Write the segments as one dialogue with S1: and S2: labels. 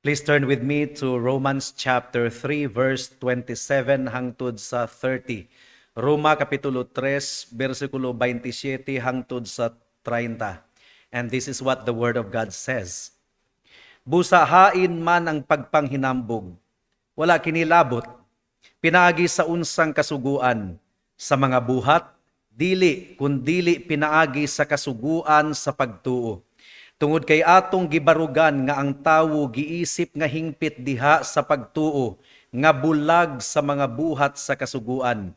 S1: Please turn with me to Romans chapter 3 verse 27 hangtod sa 30. Roma kapitulo 3 bersikulo 27 hangtod sa 30. And this is what the word of God says. Busa hain man ang pagpanghinambog, wala kini labot, pinaagi sa unsang kasuguan? Sa mga buhat? Dili, kundili pinaagi sa kasuguan sa pagtuo. Tungod kay atong gibarugan nga ang tawo giisip nga hingpit diha sa pagtuo, nga bulag sa mga buhat sa kasuguan.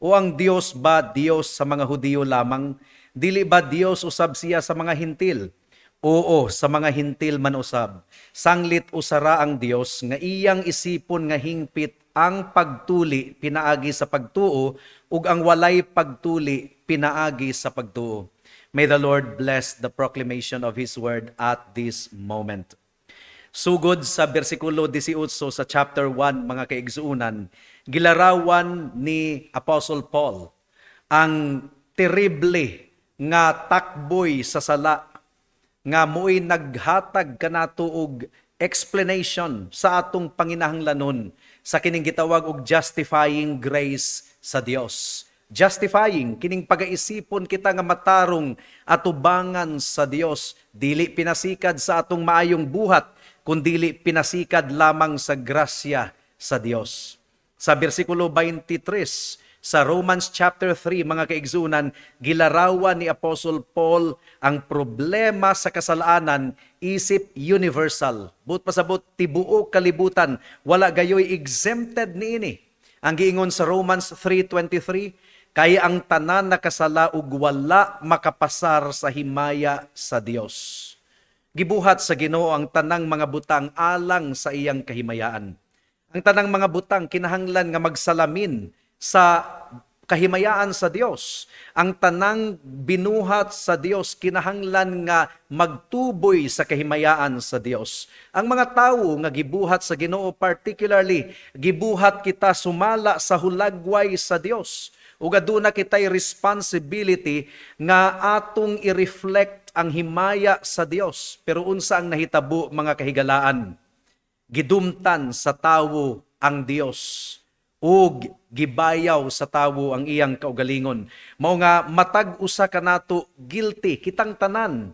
S1: O ang Dios ba Dios sa mga Hudiyo lamang? Dili ba Dios usab siya sa mga Hintil? Oo, sa mga Hintil man usab. Sanglit usara ang Dios nga iyang isipon nga hingpit ang pagtuli pinaagi sa pagtuo ug ang walay pagtuli pinaagi sa pagtuo. May the Lord bless the proclamation of His word at this moment. Sugod sa bersikulo 18 sa chapter 1, mga kaigsuunan, gilarawan ni Apostle Paul ang terrible nga takboy sa sala nga mo'y naghatag kanato og explanation sa atong panginahanglanon sa kining gitawag og justifying grace sa Dios. Justifying kining pagaisipon kita nga matarong atubangan sa Dios, dili pinasikad sa atong maayong buhat, kundili pinasikad lamang sa grasya sa Dios. Sa bersikulo 23 sa Romans chapter 3, mga kaigsunan, gilarawan ni Apostle Paul ang problema sa kasalanan isip universal. Buot pasabot, tibuok kalibutan, wala gayoy exempted niini. Ang giingon sa Romans 3:23, kay ang tanan nakasala ug wala makapasar sa himaya sa Dios. Gibuhat sa Ginoo ang tanang mga butang alang sa iyang kahimayaan. Ang tanang mga butang kinahanglan nga magsalamin sa kahimayaan sa Dios. Ang tanang binuhat sa Dios kinahanglan nga magtuboy sa kahimayaan sa Dios. Ang mga tawo nga gibuhat sa Ginoo, particularly gibuhat kita sumala sa hulagway sa Dios. Ug aduna kitay responsibility nga atong i-reflect ang himaya sa Dios. Pero unsa ang nahitabo, mga kahigalaan? Gidumtan sa tawo ang Dios ug gibayaw sa tawo ang iyang kaugalingon. Mao nga matag usa kanato guilty, kitang tanan.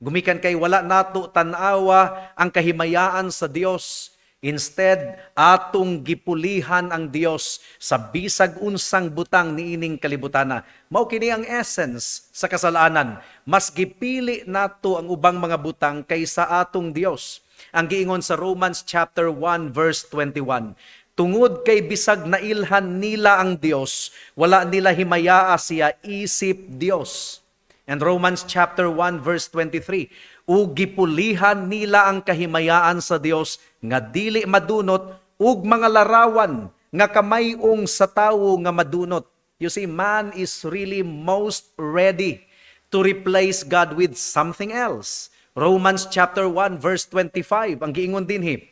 S1: Gumikan kay wala nato tan-awa ang kahimayaan sa Dios. Instead, atong gipulihan ang Dios sa bisag unsang butang niining kalibutana. Mao kini ang essence sa kasalanan. Mas gipili nato ang ubang mga butang kaysa atong Dios. Ang giingon sa Romans chapter 1 verse 21, tungod kay bisag nailhan nila ang Dios, wala nila himayaa siya isip Dios. And Romans chapter 1 verse 23, ug gipulihan nila ang kahimayaan sa Dios nga dili madunot ug mga larawan nga kamayong sa tawo nga madunot. You see, man is really most ready to replace God with something else. Romans chapter 1 verse 25, ang giingon dinhi,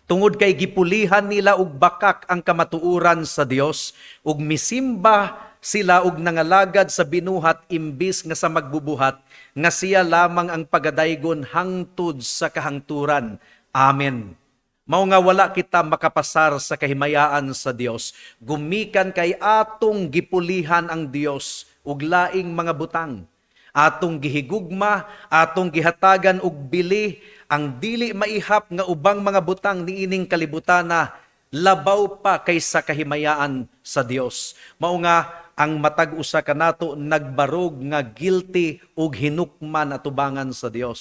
S1: tungod kay gipulihan nila og bakak ang kamatuoran sa Dios ug misimba sila og nangalagad sa binuhat imbis nga sa magbubuhat nga siya lamang ang pagadaygon hangtod sa kahangturan. Amen. Mao nga wala kita makapasar sa kahimayaan sa Dios gumikan kay atong gipulihan ang Dios ug laing mga butang. Atong gihigugma, atong gihatagan og bili ang dili maihap nga ubang mga butang niining kalibutana labaw pa kaysa kahimayaan sa Dios. Mao nga ang matag usa kanato nagbarog nga guilty ug hinukman atubangan sa Dios.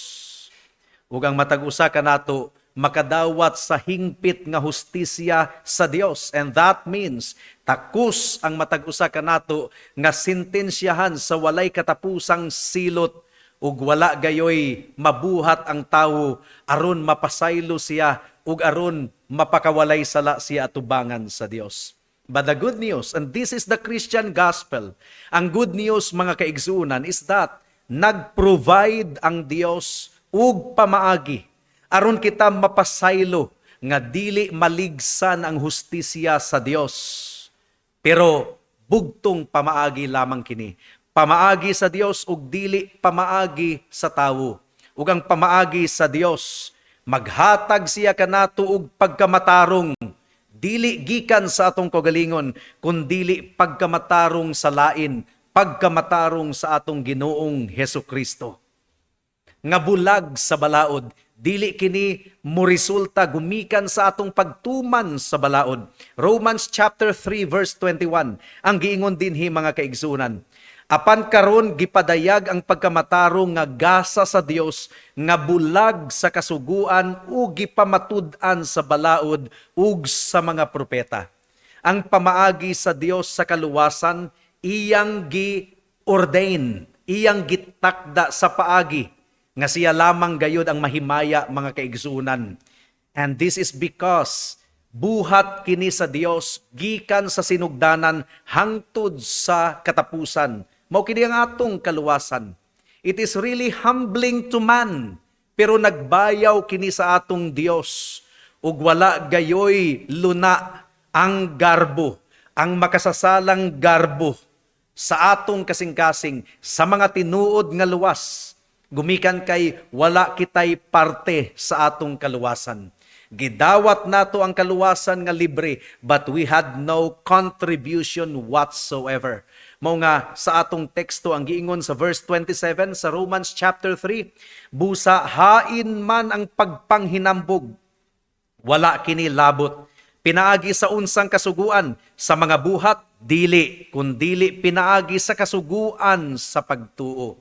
S1: Ug ang matag usa kanato makadawat sa hingpit nga hustisya sa Dios, and that means takos ang matag usa kanato nga sentensyahan sa walay katapusang silot ug wala gayoy mabuhat ang tawo aron mapasaylo siya ug aron mapakawalay sala siya atubangan sa Dios. But the good news, and this is the Christian gospel, ang good news, mga kaigsuunan, is that nag-provide ang Dios ug pamaagi aron kita mapasaylo nga dili maligsan ang hustisya sa Dios. Pero bugtong pamaagi lamang kini. Pamaagi sa Dios ug dili pamaagi sa tawo. Ug ang pamaagi sa Dios, Maghatag siya kanato og pagkamatarong, dili gikan sa atong kaugalingon, kundili pagkamatarong sa lain, pagkamatarong sa atong Ginoong Hesus Kristo nga bulag sa balaod. Dili kini moresulta gumikan sa atong pagtuman sa balaod. Romans chapter 3 verse 21 ang giingon dinhi, mga kaigsunan. Apan karon gipadayag ang pagkamatarong nga gasa sa Dios nga bulag sa kasuguan ug gipamatud-an sa balaod ug sa mga propeta. Ang pamaagi sa Dios sa kaluwasan, iyang gi-ordain, iyang gitakda sa paagi nga siya lamang gayod ang mahimaya, mga kaigsunan. And this is because buhat kini sa Dios gikan sa sinugdanan hangtod sa katapusan. Mao kini ang atong kaluwasan. It is really humbling to man, pero nagbayaw kini sa atong Dios. Ug wala gayoy luna ang garbo, ang makasasalang garbo sa atong kasing-kasing sa mga tinuod nga luwas, gumikan kay wala kitay parte sa atong kaluwasan. Gidawat nato ang kaluwasan nga libre, but we had no contribution whatsoever. Mao nga sa atong teksto, ang giingon sa verse 27 sa Romans chapter 3, busa hain man ang pagpanghinambog, wala kini labot. Pinaagi sa unsang kasuguan? Sa mga buhat? Dili, kundili pinaagi sa kasuguan sa pagtuo.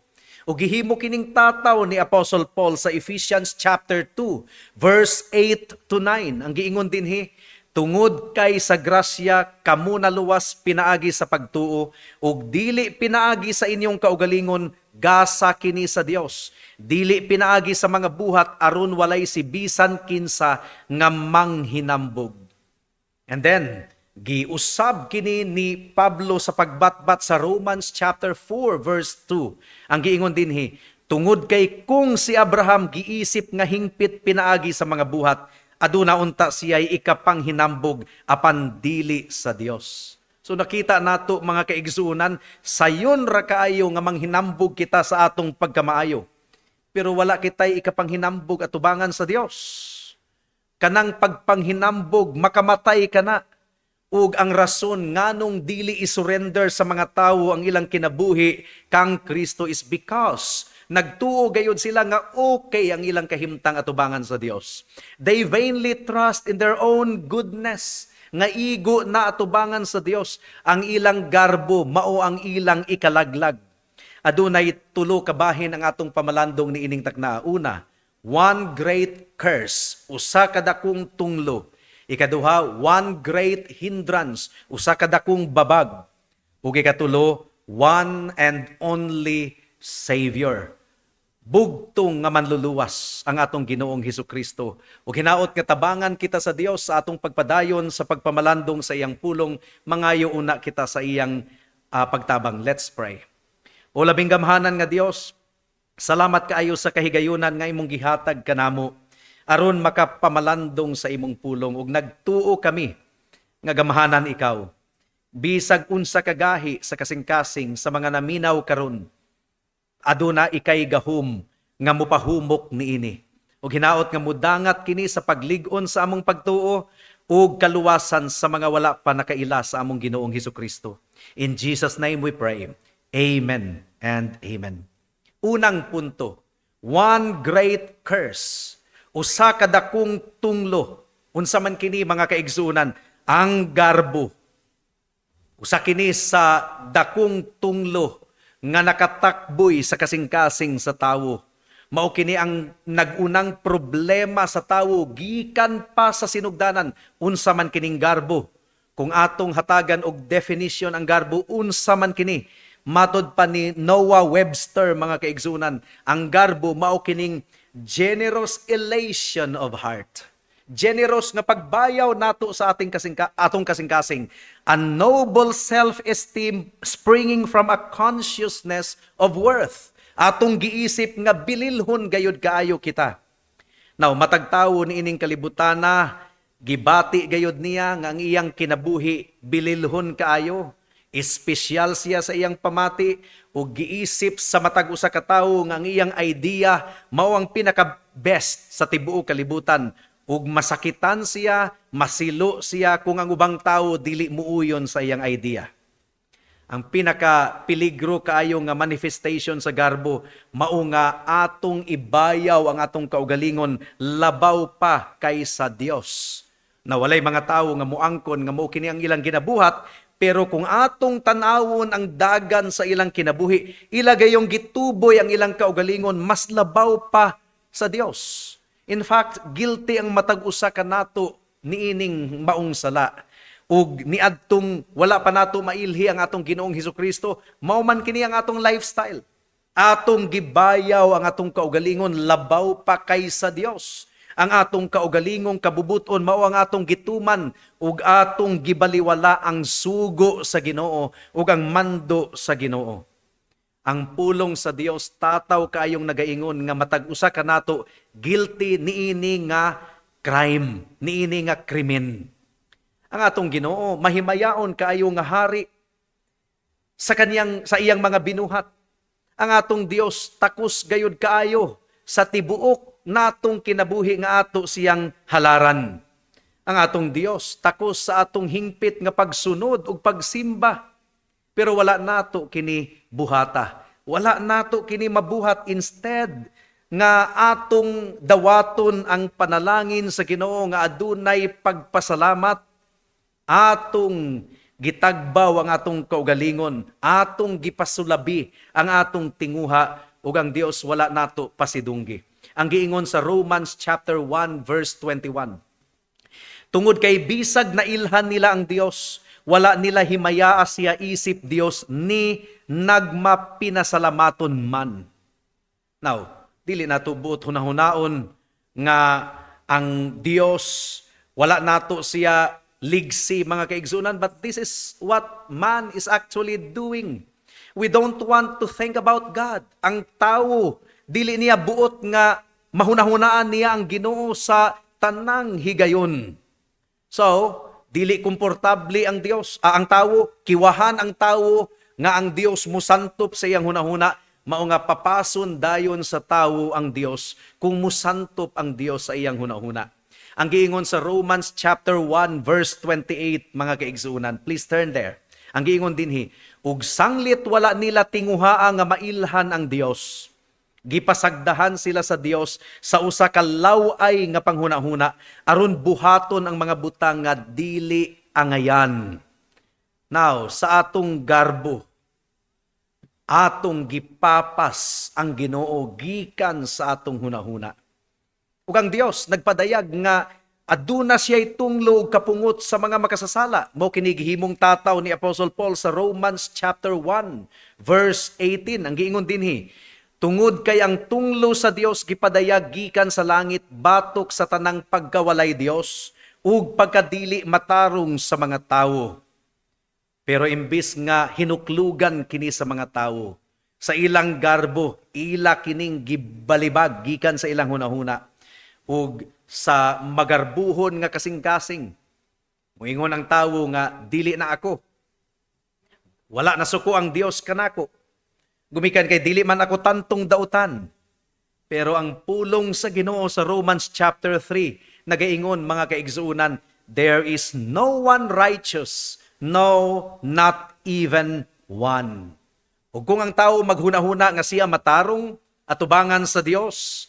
S1: Ug gihimo kining tataw ni Apostle Paul sa Ephesians chapter 2 verse 8 to 9. Ang giingon dinhi, "Tungod kay sa grasya kamo naluwas pinaagi sa pagtuo, ug dili pinaagi sa inyong kaugalingon, gasa kini sa Dios. Dili pinaagi sa mga buhat, aron walay si bisan kinsa nga manghinambog." And then, giusab kini ni Pablo sa pagbatbat sa Romans chapter 4 verse 2. Ang giingon dinhi, "Tungod kay kung si Abraham giisip nga hingpit pinaagi sa mga buhat, aduna unta siya'y ikapanghinambog, apan dili sa Dios." So nakita nato, mga kaigsuonan, sayon ra kaayo nga manghinambog kita sa atong pagkamaayo. Pero wala kitay ikapanghinambog atubangan sa Dios. Kanang pagpanghinambog, makamatay ka na. Ug ang rason nganong dili i-surrender sa mga tawo ang ilang kinabuhi kang Kristo is because nagtuo gayud sila nga okay ang ilang kahimtang atubangan sa Dios. They vainly trust in their own goodness nga igo na atubangan sa Dios. Ang ilang garbo mao ang ilang ikalaglag. Adunay tulo ka bahin ang atong pamalandong ni ining takna. Una, one great curse, usa ka dakong tunglo. Ikaduha, one great hindrance, usa ka dakong babag. Ug ikatulo, one and only Savior. Bugtong nga manluluwas ang atong Ginoong Hesus Kristo. Ug hinaot nga tabangan kita sa Dios sa atong pagpadayon sa pagpamalandong sa iyang pulong, mangayo una kita sa iyang pagtabang. Let's pray. O labing gamhanan nga Dios, salamat kaayo sa kahigayunan nga imong gihatag kanamo aron makapamalandong sa imong pulong, ug nagtuo kami nga gamhanan ikaw. Bisag unsa kagahi sa kasing-kasing sa mga naminaw karon, aduna ikay gahom nga mupahumok niini. Ug hinaot nga mudangat kini sa paglig-on sa among pagtuo ug kaluwasan sa mga wala pa nakaila sa among Ginoong Hesus Kristo. In Jesus' name we pray. Amen and amen. Unang punto, one great curse. Usa ka dakong tunglo. Unsa man kini, mga kaigsuonan? Ang garbo. Usa kini sa dakong tunglo nga nakatakboy sa kasing-kasing sa tawo. Mao kini ang nagunang problema sa tawo gikan pa sa sinugdanan. Unsa man kining garbo? Kung atong hatagan og definition ang garbo, unsa man kini? Matod pa ni Noah Webster, mga kaigsunan, ang garbo mao kining generous elation of heart. Generous nga pagbayaw nato sa atong kasing-kasing. A noble self-esteem springing from a consciousness of worth. Atong giisip nga bililhon gayud kaayo kita. Now, matag tawo ni ining kalibutana, gibati gayud niya nga ang iyang kinabuhi bililhon kaayo. Espesyal siya sa iyang pamati ug giisip sa matag usa ka tawo nga ang iyang idea mao ang pinaka best sa tibuok kalibutan, ug masakitan siya, masilo siya kung ang ubang tawo dili muuyon sa iyang idea. Ang pinaka peligro kaayo nga manifestation sa garbo mao nga atong ibayaw ang atong kaugalingon labaw pa kaysa Dios. Na walay mga tawo nga muangkon nga mao kini ang ilang ginabuhat, pero kung atong tan-awon ang dagan sa ilang kinabuhi, ila gayong gituboy ang ilang kaugalingon mas labaw pa sa Dios. In fact, guilty ang matag usa kanato niining maong sala. Ug niadtong wala pa nato mailhi ang atong Ginoong Hesukristo, mao man kini ang atong lifestyle. Atong gibayaw ang atong kaugalingon labaw pa kaysa Dios. Ang atong kaugalingong kabubuton mao ang atong gituman ug atong gibaliwala ang sugo sa Ginoo ug ang mando sa Ginoo. Ang pulong sa Dios tataw kaayong nagaingon nga matag usa kanato guilty niini nga crime, niini nga krimen. Ang atong Ginoo mahimayaon kaayo nga hari sa iyang mga binuhat. Ang atong Dios takos gayud kaayo sa tibuok natong kinabuhi nga ato siyang halaran. Ang atong Dios takos sa atong hingpit nga pagsunod ug pagsimba. Pero wala nato kini buhata. Wala nato kini mabuhat. Instead nga atong dawaton ang panalangin sa Ginoo nga adunay pagpasalamat, atong gitagbaw ang atong kaugalingon, atong gipasulabi ang atong tinguha, ug ang Dios wala nato pasidunggi. Ang giingon sa Romans chapter 1 verse 21. Tungod kay bisag nailhan nila ang Dios, wala nila himayaa siya isip Dios ni nagmapinasalamaton man. Now, dili nato buot hunahunaon nga ang Dios wala nato siya ligsi, mga kaigsunan, but this is what man is actually doing. We don't want to think about God. Ang tawo dili niya buot nga mahunahunaan niya ang Ginoo sa tanang higayon. So, dili komportable ang Dios, ang tawo, kiwahan ang tawo nga ang Dios musantop sa iyang hunahuna, mao nga papason dayon sa tawo ang Dios kung musantop ang Dios sa iyang hunahuna. Ang giingon sa Romans chapter 1 verse 28, mga kaigsuonan, please turn there. Ang giingon dinhi, ug sanglit wala nila tinguhaa nga mailhan ang Dios, gipasagdahan sila sa Dios sa usa ka law-ay nga panghunahuna aron buhaton ang mga butang nga dili angayan. Now, sa atong garbo, atong gipapas ang Ginoo gikan sa atong hunahuna. Ug ang Dios nagpadayag nga aduna siya tunglo ug kapungot sa mga makasasala. Mao kini gihimong tataw ni Apostle Paul sa Romans chapter 1 verse 18. Ang giingon dinhi, tungod kay ang tunglo sa Dios gipadayag gikan sa langit batok sa tanang pagkawalay Dios ug pagkadili matarong sa mga tawo. Pero imbis nga hinuklugan kini sa mga tawo, sa ilang garbo, ila kining gibalibag gikan sa ilang hunahuna ug sa magarbuhon nga kasing-kasing. Muingon ang tawo nga dili na ako. Wala na suko ang Dios kanako. Gumikan kay dili man ako tantong dautan. Pero ang pulong sa Ginoo sa Romans chapter 3 nagaingon, mga kaigsuonan, there is no one righteous, no, not even one. Ug kung ang tao maghuna-huna nga siya matarong atubangan sa Dios,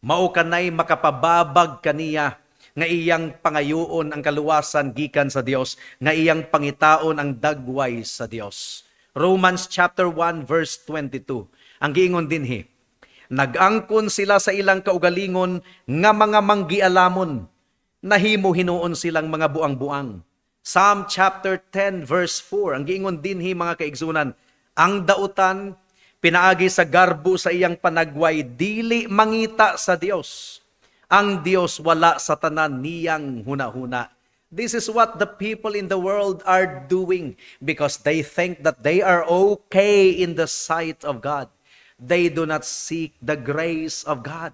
S1: mao kanay makapababag kaniya nga iyang pangayoon ang kaluwasan gikan sa Dios, nga iyang pangitaon ang dagway sa Dios. Romans chapter 1 verse 22. Ang giingon dinhi, nag-angkon sila sa ilang kaugalingon nga mga manggialamon, nahimo hinuon silang mga buang-buang. Psalm chapter 10 verse 4. Ang giingon dinhi, mga kaigsunan, ang dautan pinaagi sa garbo sa iyang panagway dili mangita sa Dios. Ang Dios wala sa tanan niyang hunahuna. This is what the people in the world are doing because they think that they are okay in the sight of God. They do not seek the grace of God.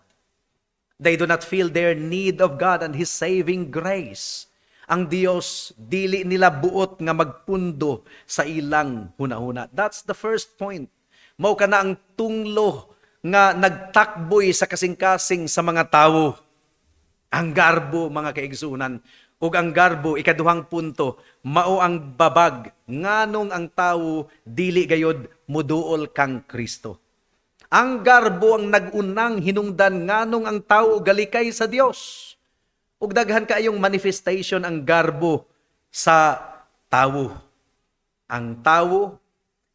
S1: They do not feel their need of God and His saving grace. Ang Dios dili nila buot nga magpundo sa ilang hunahuna. That's the first point. Mao kana ang tunglo nga nagtakboy sa kasing-kasing sa mga tawo. Ang garbo, mga kaigsunan. Ug ang garbo, ikaduhang punto, mao ang babag nganong ang tawo dili gayod muduol kang Kristo. Ang garbo ang nag-unang hinungdan nganong ang tawo galikay sa Dios. Ug daghan kaayong manifestation ang garbo sa tawo. Ang tawo,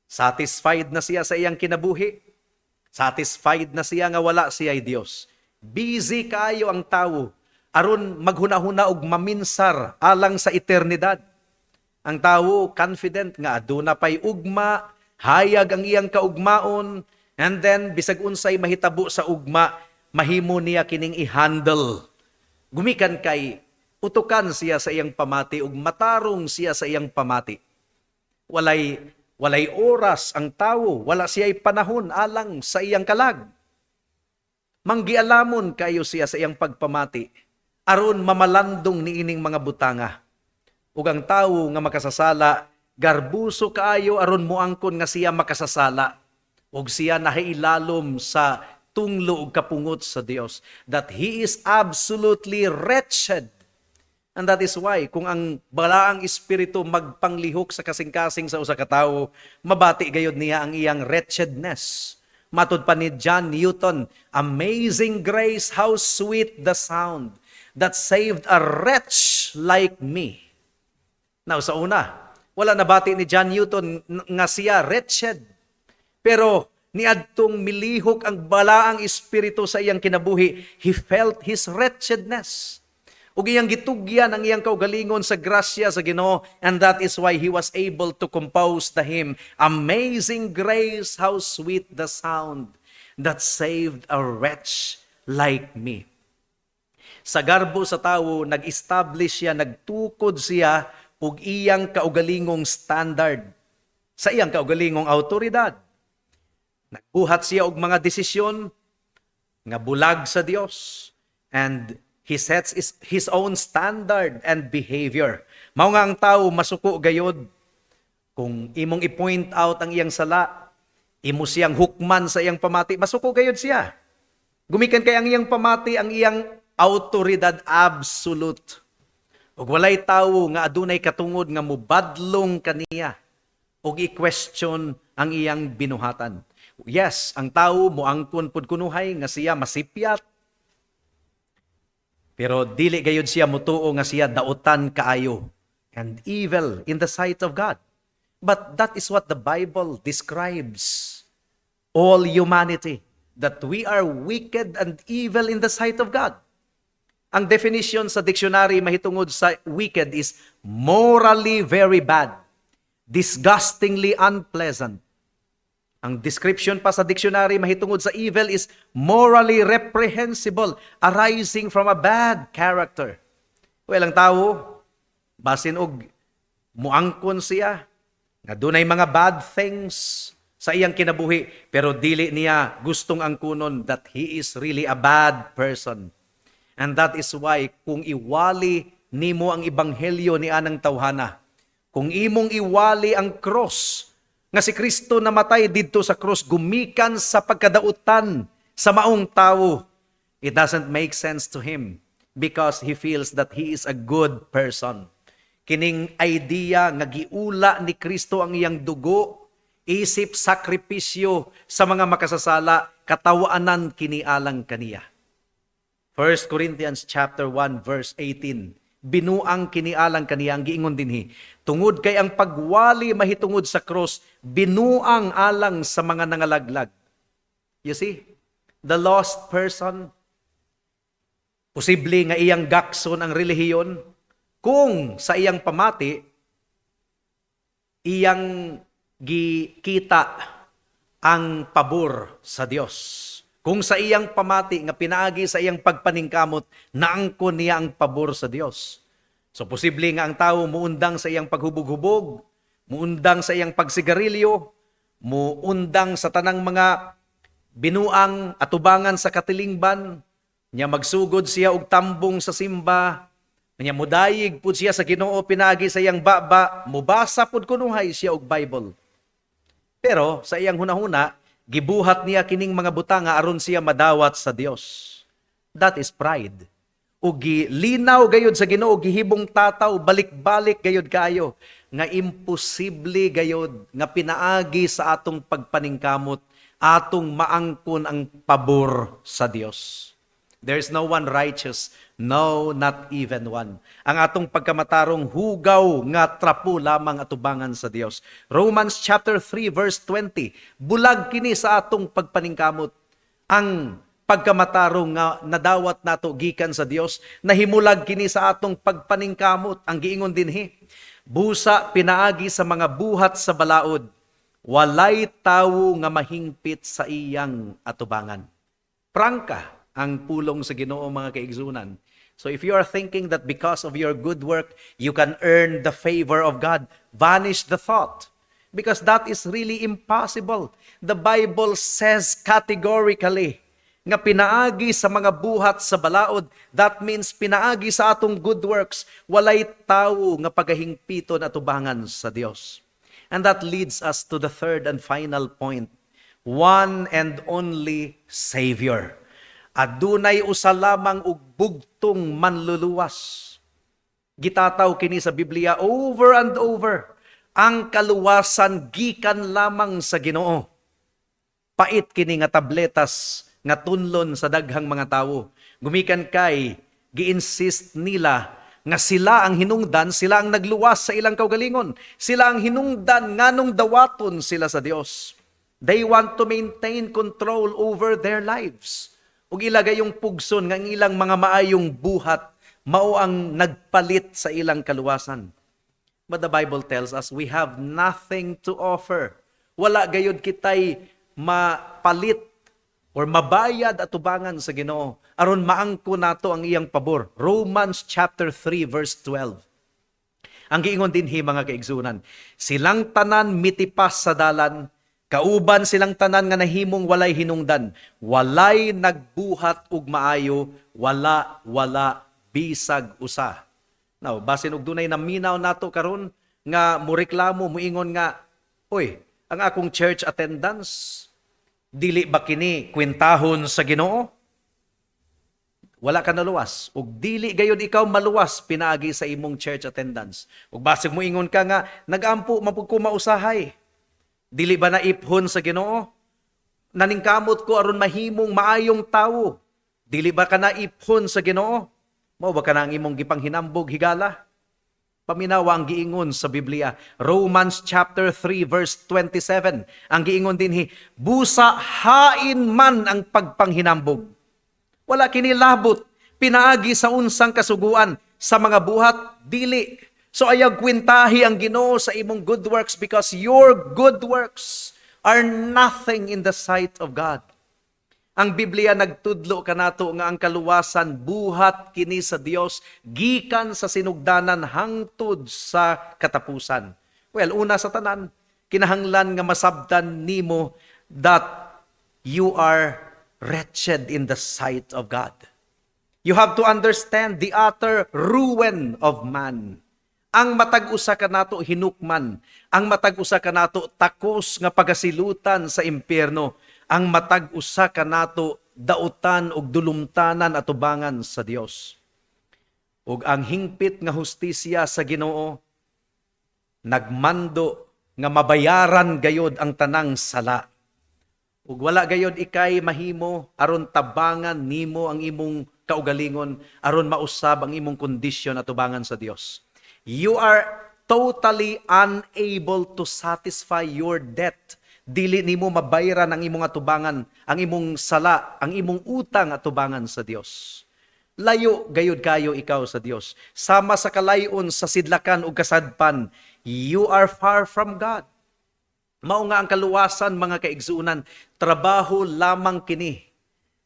S1: satisfied na siya sa iyang kinabuhi. Satisfied na siya nga wala siya Dios. Busy kaayo ang tawo aron maghuna-huna og maminsar alang sa eternidad. Ang tawo confident nga aduna pay ugma, hayag ang iyang kaugmaon, and then bisag unsay mahitabo sa ugma, mahimo niya kining i-handle. Gumikan kay utukan siya sa iyang pamati ug matarong siya sa iyang pamati. Walay oras ang tawo, wala siya'y panahon alang sa iyang kalag. Manggialamon kayo siya sa iyang pagpamati aron mamalandong niining mga butanga. Ug ang tawo nga makasasala, garbuso kaayo aron moangkon nga siya makasasala. Ug siya nahailalom sa tunglo ug kapungot sa Dios, that he is absolutely wretched. And that is why kung ang balaang espiritu magpanglihok sa kasing-kasing sa usa ka tawo, mabati gayod niya ang iyang wretchedness. Matud pa ni John Newton, "Amazing grace, how sweet the sound that saved a wretch like me." Now, sa una, wala nabati ni John Newton nga siya wretched. Pero niadtong milihok ang balaang espiritu sa iyang kinabuhi, he felt his wretchedness. Ug iyang gitugyan ang iyang kaugalingon sa grasya sa Ginoo, and that is why he was able to compose the hymn, "Amazing Grace, how sweet the sound that saved a wretch like me." Sa garbo sa tawo, nag-establish siya, nagtukod siya og iyang kaugalingong standard sa iyang kaugalingong autoridad. Nagbuhat siya og mga desisyon nga bulag sa Dios and he sets his own standard and behavior. Mao nga ang tao masuko gayod kung imong i-point out ang iyang sala, imo siyang hukman sa iyang pamati, masuko gayod siya. Gumikan kay ang iyang pamati, ang iyang autoridad, absolute. Ug walay tawo nga adunay katungod nga mubadlong kaniya ug i-question ang iyang binuhatan. Yes, ang tawo moangkon pud kunuhay nga siya masipyat. Pero dili gayod siya mutuo nga siya dautan kaayo and evil in the sight of God. But that is what the Bible describes all humanity, that we are wicked and evil in the sight of God. Ang definition sa dictionary mahitungod sa wicked is morally very bad, disgustingly unpleasant. Ang description pa sa dictionary mahitungod sa evil is morally reprehensible, arising from a bad character. Well, ang tawo, basin og muangkon siya nga dunay mga bad things sa iyang kinabuhi, pero dili niya gustong angkunon that he is really a bad person. And that is why kung iwali nimo ang ebanghelyo ni anang tawhana, kung imong iwali ang cross, nga si Kristo namatay didto sa cross gumikan sa pagkadautan sa maong tawo, it doesn't make sense to him because he feels that he is a good person. Kining idea nga giula ni Kristo ang iyang dugo isip sakripisyo sa mga makasasala, katawanan kini alang kaniya. 1 Corinthians chapter 1 verse 18. Binuang kini alang kaniya. Ang giingon dinhi, tungod kay ang pagwali mahitungod sa cross binuang alang sa mga nangalaglag. You see, the lost person, posible nga iyang gakson ang relihiyon kung sa iyang pamati iyang gikita ang pabor sa Dios. Kung sa iyang pamati nga pinaagi sa iyang pagpaningkamot, naangkon niya ang pabor sa Dios. So posible nga ang tao muundang sa iyang paghubog-hubog, muundang sa iyang pagsigarilyo, muundang sa tanang mga binuang atubangan sa katilingban, nya magsugod siya og tambong sa simba, nya mudayig pud siya sa Ginoo pinaagi sa iyang baba, mubasa pud kunuhay siya og Bible. Pero sa iyang hunahuna, Gibuhat niya kining mga butanga aron siya madawat sa Dios. That is pride. Ug gilinaw gayud sa Ginoo, gihibong tataw balik-balik gayud kayo nga imposible gayud nga pinaagi sa atong pagpaningkamot atong maangkon ang pabor sa Dios. There is no one righteous, no, not even one. Ang atong pagkamatarong hugaw nga trapo lamang atubangan sa Dios. Romans chapter 3 verse 20. Bulag kini sa atong pagpaningkamot. Ang pagkamatarong nga nadawat nato gikan sa Dios, nahimulag kini sa atong pagpaningkamot. Ang giingon dinhi, busa pinaagi sa mga buhat sa balaod, walay tawo nga mahingpit sa iyang atubangan. Prangka ang pulong sa Ginoo, mga kaigsunan. So if you are thinking that because of your good work you can earn the favor of God, vanish the thought. Because that is really impossible. The Bible says categorically nga pinaagi sa mga buhat sa balaod, that means pinaagi sa atong good works, walay tawo nga pagahingpiton atubangan sa Dios. And that leads us to the third and final point. One and only Savior. Adunay usa lamang og bugtong manluluwas. Gitataw kini sa Biblia over and over. Ang kaluwasan gikan lamang sa Ginoo. Pait kini nga tabletas nga tunlon sa daghang mga tawo. Gumikan kay gi-insist nila nga sila ang hinungdan, sila ang nagluwas sa ilang kaugalingon. Sila ang hinungdan nganong dawaton sila sa Dios. They want to maintain control over their lives. Ug ila gayong pugson nga ang ilang mga maayong buhat mao ang nagpalit sa ilang kaluwasan. But the Bible tells us we have nothing to offer. Wala gayud kitay mapalit or mabayad atubangan sa Ginoo aron maangko nato ang iyang pabor. Romans chapter 3 verse 12. Ang giingon dinhi, mga kaigsunan, silang tanan mitipas sa dalan, kauban silang tanan nga nahimong walay hinungdan, walay nagbuhat og maayo, wala, wala bisag usa. Now, basin og dunay naminaw nato karon nga mureklamo, muingon nga, "Oy, ang akong church attendance, dili ba kini kwentahon sa Ginoo?" Wala ka naluwas ug dili gayud ikaw maluwas pinaagi sa imong church attendance. Ug basig moingon ka nga nagampo man pud ko mausahay, dili ba naiphon sa Ginoo? Naningkamot ko aron mahimong maayong tawo, dili ba ka naiphon sa Ginoo? Mao ba kana ang imong gipanghinambog, higala? Paminawa ang giingon sa Biblia. Romans chapter 3 verse 27. Ang giingon dinhi, busa hain man ang pagpanghinambog. Wala kini labot pinaagi sa unsang kasuguan, sa mga buhat, dili. So ayaw kwentahi ang Ginoo sa imong good works because your good works are nothing in the sight of God. Ang Biblia nagtudlo kanato nga ang kaluwasan buhat kini sa Dios gikan sa sinugdanan hangtod sa katapusan. Well, una sa tanan, kinahanglan nga masabtan nimo that you are wretched in the sight of God. You have to understand the utter ruin of man. Ang matag usa kanato hinukman, ang matag usa kanato takos nga pagasilutan sa impyerno, ang matag usa kanato dautan ug dulumtanan atubangan sa Dios. Ug ang hingpit nga hustisya sa Ginoo nagmando nga mabayaran gayod ang tanang sala. Ug wala gayod ikay mahimo aron tabangan nimo ang imong kaugalingon aron mausab ang imong kondisyon atubangan sa Dios. You are totally unable to satisfy your debt. Dili nimo mabayran ang imong atubangan, ang imong sala, ang imong utang atubangan sa Dios. Layo gayud kayo ikaw sa Dios. Sama sa kalayon sa sidlakan ug kasadpan, you are far from God. Mao nga ang kaluwasan, mga kaigsuonan, trabaho lamang kini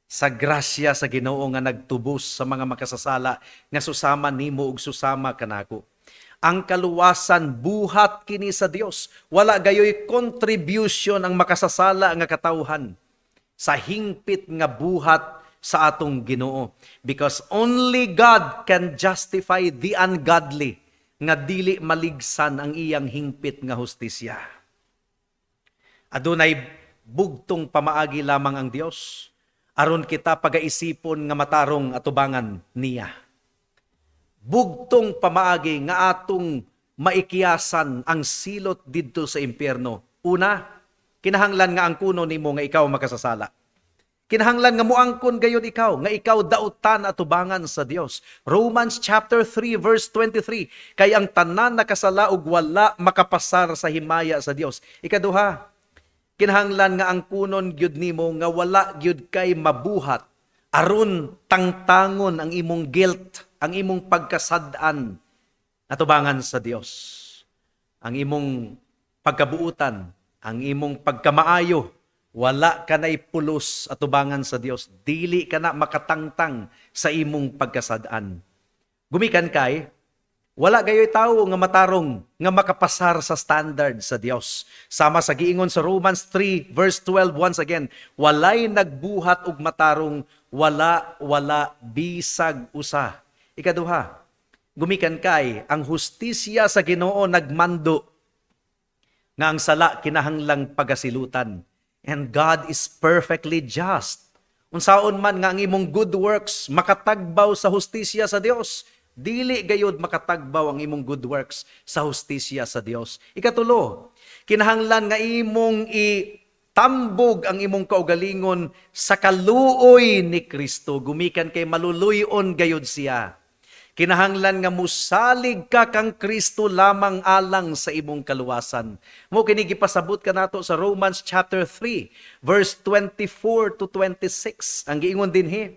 S1: sa grasya sa Ginoo nga nagtubos sa mga makasasala nga susama nimo ug susama kanako. Ang kaluwasan buhat kini sa Dios. Wala gayoy contribution ang makasasala nga katawhan sa hingpit nga buhat sa atong Ginoo. Because only God can justify the ungodly nga dili maligsan ang iyang hingpit nga hustisya. Adunay Bugtong pamaagi lamang ang Dios aron kita pagaisipon nga matarong atubangan niya. Bugtong pamaagi nga atong maikiyasan ang silot didto sa impyerno. Una, kinahanglan nga angkunon nimo nga ikaw makasasala. Kinahanglan nga muangkon gayud ikaw nga ikaw dautan atubangan sa Dios. Romans chapter 3 verse 23, kay ang tanan nakasala ug wala makapasar sa himaya sa Dios. Ikaduha, kinahanglan nga angkunon gyud nimo nga wala gyud kay mabuhat aron tangtangon ang imong guilt, ang imong pagkasad-an atubangan sa Dios. Ang imong pagkabuutan, ang imong pagkamaayo, wala ka na'y pulos atubangan sa Dios. Dili ka na makatangtang sa imong pagkasad-an. Gumikan kay, wala gayoy tawo nga matarong nga makapasar sa standard sa Dios. Sama sa giingon sa Romans 3 verse 12 once again, walay nagbuhat og matarong, wala, wala bisag usa. Ikaduha, gumikan kay ang hustisya sa Ginoo nagmando nga ang sala kinahanglang pagasilutan. And God is perfectly just. Unsaon man nga ang imong good works makatagbaw sa hustisya sa Dios, dili gayud makatagbaw ang imong good works sa hustisya sa Dios. Ikatulo, kinahanglan nga imong itambog ang imong kaugalingon sa kaluoy ni Kristo, gumikan kay maluluy-on gayud siya. Kinahanglan nga musalig ka kang Kristo lamang alang sa imong kaluwasan. Mao kini gipasabot kanato sa Romans chapter 3 verse 24 to 26. Ang giingon dinhi,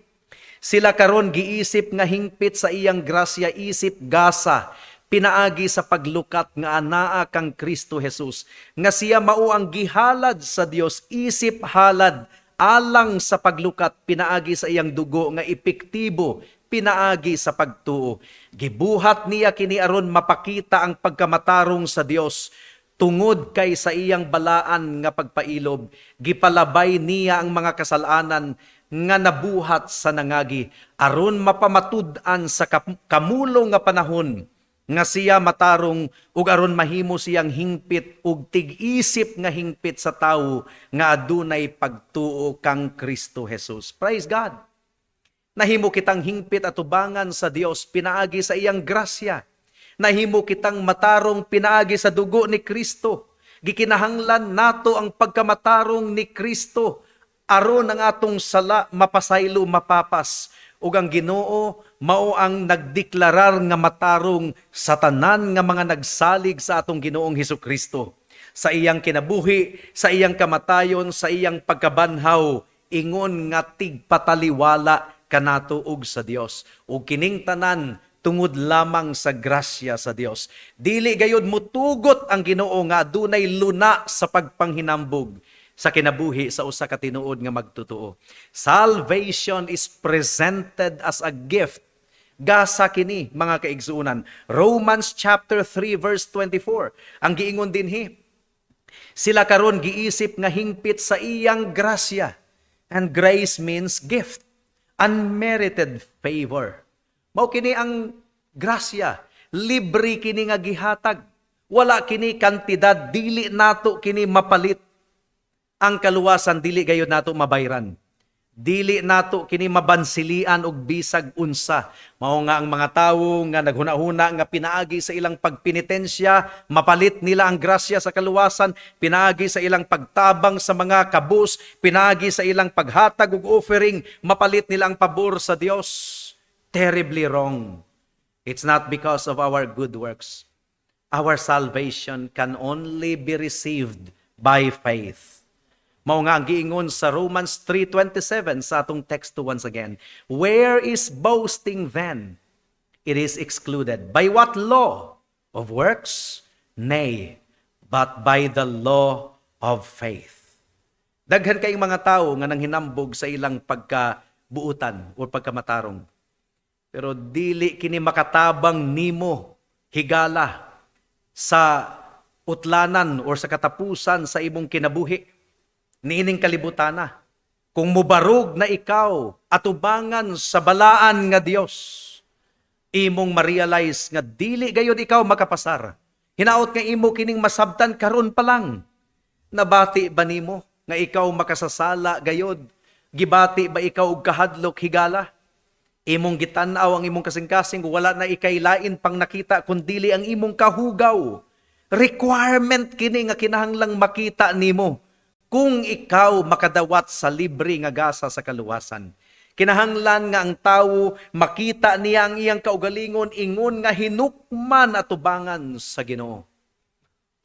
S1: sila karon giisip nga hingpit sa iyang grasya isip gasa pinaagi sa paglukat nga anaa kang Kristo Jesus, nga siya mao ang gihalad sa Dios isip halad alang sa paglukat pinaagi sa iyang dugo nga epektibo pinaagi sa pagtuo. Gibuhat niya kini aron mapakita ang pagkamatarong sa Dios tungod kay sa iyang balaan nga pagpailob gipalabay niya ang mga kasalanan nga nabuhat sa nangagi aron mapamatud-an sa kamulong nga panahon nga siya matarong ug aron mahimo siyang hingpit ug tig-isip nga hingpit sa tawo nga adunay pagtuo kang Kristo Jesus. Praise God. Nahimo kitang hingpit atubangan sa Dios pinaagi sa iyang grasya. Nahimo kitang matarong pinaagi sa dugo ni Kristo. Gikinahanglan nato ang pagkamatarong ni Kristo aron ang atong sala mapasaylo, mapapas, ug ang Ginoo mao ang nagdeklarar nga matarong sa tanan nga mga nagsalig sa atong Ginoong Hesus Kristo. Sa iyang kinabuhi, sa iyang kamatayon, sa iyang pagkabanhaw, ingon nga tigpataliwala kanato ug sa Dios. Ug kining tanan tungod lamang sa grasya sa Dios. Dili gayud mutugot ang Ginoo nga adunay luna sa pagpanghinambog sa kinabuhi sa usa ka tinuod nga magtutuo. Salvation is presented as a gift. Gasa kini, mga kaigsuonan. Romans chapter 3 verse 24. Ang giingon dinhi, sila karon giisip nga hingpit sa iyang grasya. And grace means gift, unmerited favor. Mao kini ang grasya, libre kini nga gihatag. Wala kini kantidad, dili nato kini mapalit. Ang kaluwasan, dili gayud nato mabayran. Dili nato kini mabansilian og bisag unsa. Mao nga ang mga tawo nga naghuna-huna nga pinaagi sa ilang pagpenitensya, mapalit nila ang grasya sa kaluwasan, pinaagi sa ilang pagtabang sa mga kabus, pinaagi sa ilang paghatag og offering, mapalit nila ang pabor sa Dios. Terribly wrong. It's not because of our good works. Our salvation can only be received by faith. Mao nga ang giingon sa Romans 3:27 sa atong teksto once again. Where is boasting then? It is excluded. By what law? Of works? Nay, but by the law of faith. Daghan kayong mga tao nga nanghinambog sa ilang pagkabuutan o pagkamatarong. Pero dili kini makatabang nimo higala sa utlanan or sa katapusan sa imong kinabuhi niining kalibutana. Kung mubarog na ikaw atubangan sa balaan nga Dios, imong ma-realize nga dili gayud ikaw makapasar. Hinaot nga imo kining masabtan karon pa lang. Nabati ba nimo Nga ikaw makasasala gayod? Gibati ba ikaw og kahadlok, higala? Imong gitan-aw ang imong kasing-kasing, wala na ikay lain pang nakita kundili ang imong kahugaw. Requirement kini nga kinahanglang makita nimo kung ikaw makadawat sa libre nga gasa sa kaluwasan. Kinahanglan nga ang tawo makita niya ang iyang kaugalingon ingon nga hinukman atubangan sa Ginoo.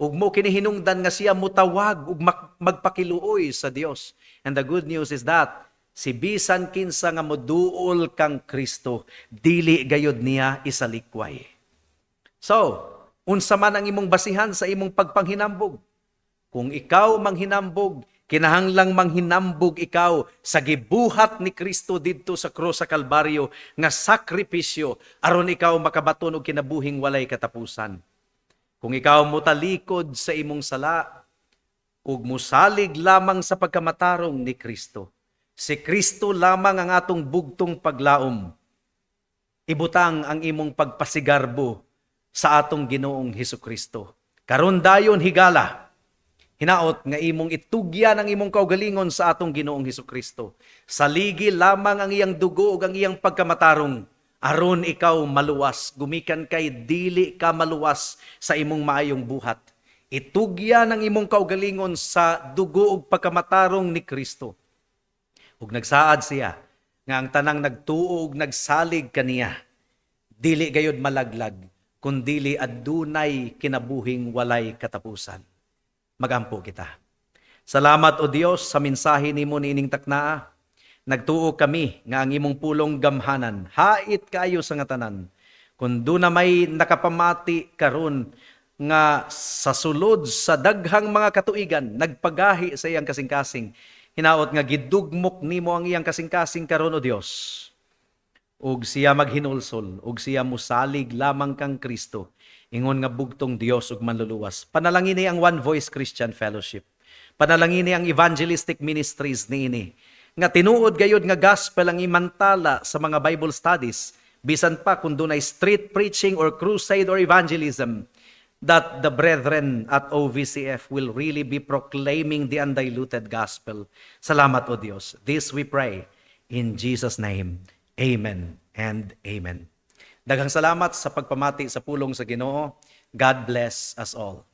S1: Ug mo kini hinungdan nga siya mutawag ug magpakiluoy sa Dios. And the good news is that si bisan kinsa nga moduol kang Kristo, dili gayod niya isalikway. So, unsa man ang imong basihan sa imong pagpanghinambog? Kung ikaw manghinambog, kinahanglang manghinambog ikaw sa gibuhat ni Kristo didto sa krus sa Kalbaryo nga sakripisyo aron ikaw makabaton og kinabuhing walay katapusan. Kung ikaw motalikod sa imong sala ug musalig lamang sa pagkamatarong ni Kristo, si Kristo lamang ang atong bugtong paglaom. Ibutang ang imong pagpasigarbo sa atong Ginoong Hesus Kristo. Karon dayon, higala, hinaot nga imong itugyan ang imong kaugalingon sa atong Ginoong Hesus Kristo. Saligi lamang ang iyang dugo ug ang iyang pagkamatarong aron ikaw maluwas, gumikan kay dili ka maluwas sa imong maayong buhat. Itugyan ang imong kaugalingon sa dugo ug pagkamatarong ni Kristo. Ug nagsaad siya nga ang tanang nagtuo ug nagsalig kaniya dili gayod malaglag, kundili adunay kinabuhing walay katapusan. Magampo kita. Salamat, O Dios, sa mensahe nimo niining taknaa. Nagtuo kami nga ang imong pulong gamhanan, hait kaayo sa nga tanan. Kung duna may nakapamati karon nga sa sulod sa daghang mga katuigan nagpagahi sa iyang kasing-kasing, hinaot nga gidugmok nimo ang iyang kasing-kasing karon, O Dios. Ug siya maghinulsol, ug siya musalig lamang kang Kristo ingon nga bugtong Dios ug Manluluwas. Panalangini ang One Voice Christian Fellowship. Panalangini ang evangelistic ministries niini. Nga tinuod gayod nga gospel ang imantala sa mga Bible studies, bisan pa kung dunay street preaching or crusade or evangelism, that the brethren at OVCF will really be proclaiming the undiluted gospel. Salamat, O Dios. This we pray in Jesus' name. Amen and amen. Daghang salamat sa pagpamati sa pulong sa Ginoo. God bless us all.